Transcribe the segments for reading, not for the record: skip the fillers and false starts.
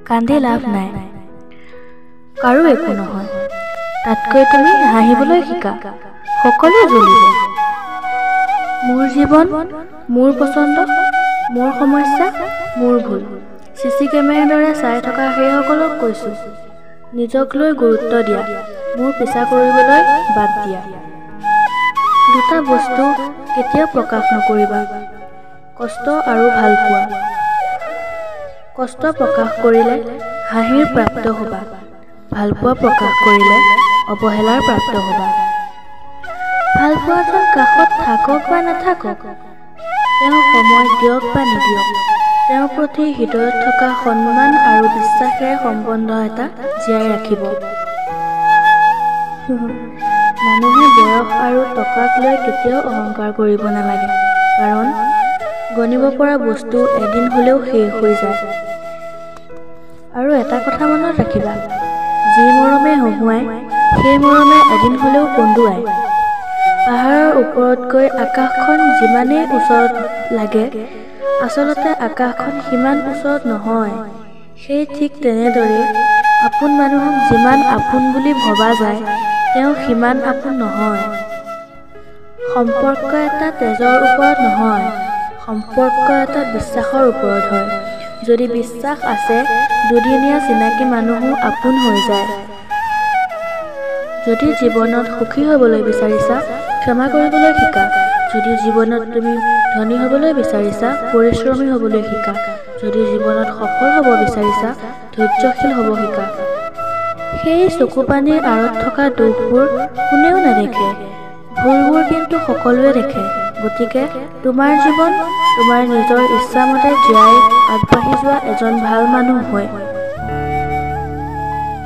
কান্দি লাভ নাই, কাৰো একো নহয়। তাতকৈ তুমি হাঁহিবলৈ শিকা, সকলো জ্বলিব। মোৰ জীৱন, মোৰ পচন্দ, মোৰ সমস্যা, মোৰ ভুল। চি চি কেমেৰাৰ দৰে চাই থকা সেইসকলক কৈছোঁ, নিজক লৈ গুৰুত্ব দিয়া, মোৰ পিছা কৰিবলৈ বাদ দিয়া। দুটা বস্তু কেতিয়াও প্ৰকাশ নকৰিবা, কষ্ট আৰু ভালপোৱা। কষ্ট প্ৰকাশ কৰিলে হাঁহিৰ প্ৰাপ্ত হ'বা, ভালপোৱা প্ৰকাশ কৰিলে অৱহেলাৰ প্ৰাপ্ত হ'বা। ভালপোৱাজন কাষত থাকক বা নাথাকক, তেওঁ সময় দিয়ক বা নিদিয়ক, তেওঁৰ প্ৰতি হৃদয়ত থকা সন্মান আৰু বিশ্বাসেৰে সম্বন্ধ এটা জীয়াই ৰাখিব। মানুহে বয়স আৰু টকাক লৈ কেতিয়াও অহংকাৰ কৰিব নালাগে, কাৰণ গণিব পৰা বস্তু এদিন হ'লেও শেষ হৈ যায়। আৰু এটা কথা মনত ৰাখিবা, যি মৰমে হহুঁৱায়, সেই মৰমে এদিন হ'লেও কন্দুৱায়। পাহাৰৰ ওপৰত গৈ আকাশখন যিমানেই ওচৰত লাগে, আচলতে আকাশখন সিমান ওচৰত নহয়। সেই ঠিক তেনেদৰেই আপোন মানুহক যিমান আপোন বুলি ভবা যায়, তেওঁ সিমান আপোন নহয়। সম্পৰ্ক এটা তেজৰ ওপৰত নহয়, সম্পৰ্ক এটা বিশ্বাসৰ ওপৰত হয়। যদি বিশ্বাস আছে, দুদিনীয়া চিনাকি মানুহো আপোন হৈ যায়। যদি জীৱনত সুখী হ'বলৈ বিচাৰিছা, ক্ষমা কৰিবলৈ শিকা। যদি জীৱনত তুমি ধনী হ'বলৈ বিচাৰিছা, পৰিশ্ৰমী হ'বলৈ শিকা। যদি জীৱনত সফল হ'ব বিচাৰিছা, ধৈৰ্যশীল হ'ব শিকা। সেই চকুপানীৰ আঁৰত থকা দুখবোৰ কোনেও নেদেখে, ভুলবোৰ কিন্তু সকলোৱে দেখে। গতিকে তোমাৰ জীৱন তোমাৰ নিজৰ ইচ্ছামতে জীয়াই আগবাঢ়ি যোৱা এজন ভাল মানুহ হৈ।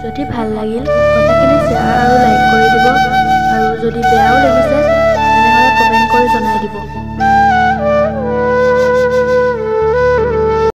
যদি ভাল লাগিল, কথাখিনি শ্বেয়াৰ আৰু লাইক কৰি দিব।